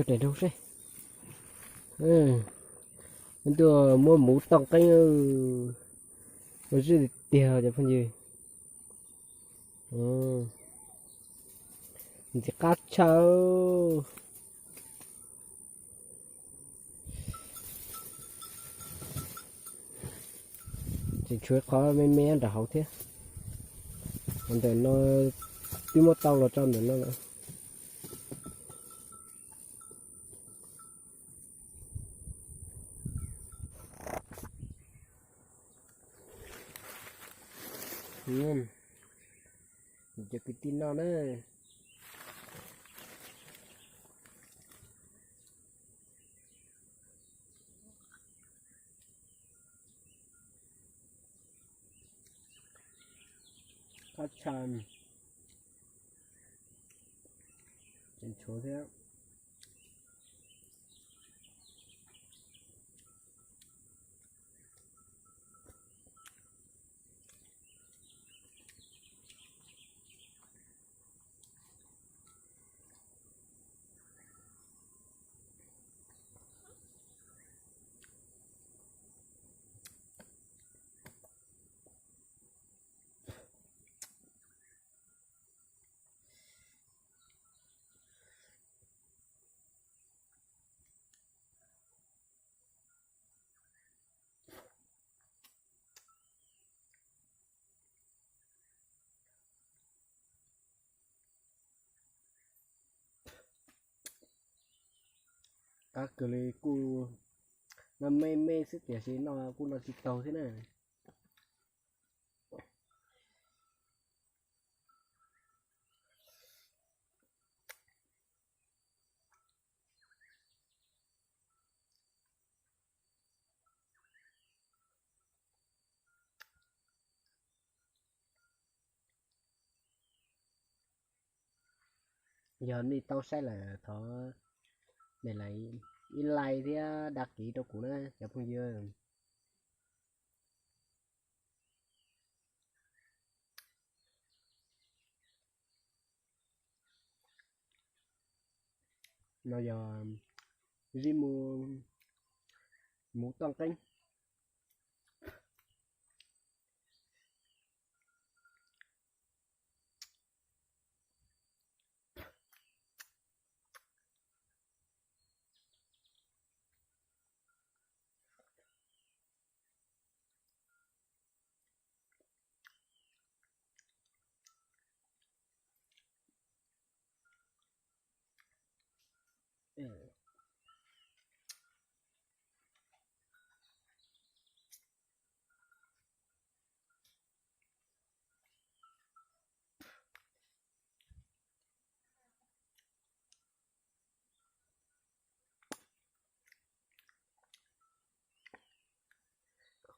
Daim nroog seb. Ntuj, muab muv tooj qeeb, ua zib tiag tiag cov phooj ywg. Ntxim qab tshaj. Tseem tshuav qhov me me nram hauv thiab. Ntawm no twb muab tau los rau ntawm no lawm. Cov kwv tij noj na. Qab tshaj. Tseem tshuav thiab. Qab kawg li, kuj noj me me xwb tiam sis noj kuj noj tsis taus thiab na. Yog nej tau saib lawm thov nias ib like thiab đăng ký rau kuv na cov phooj ywg. No yog zib mu, muv tooj qeeb.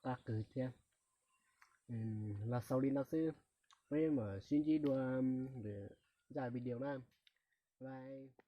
Qab kawg thiab. Los xaus li no xwb, peb mam sib ntsib dua lwm zaj video na. Bye.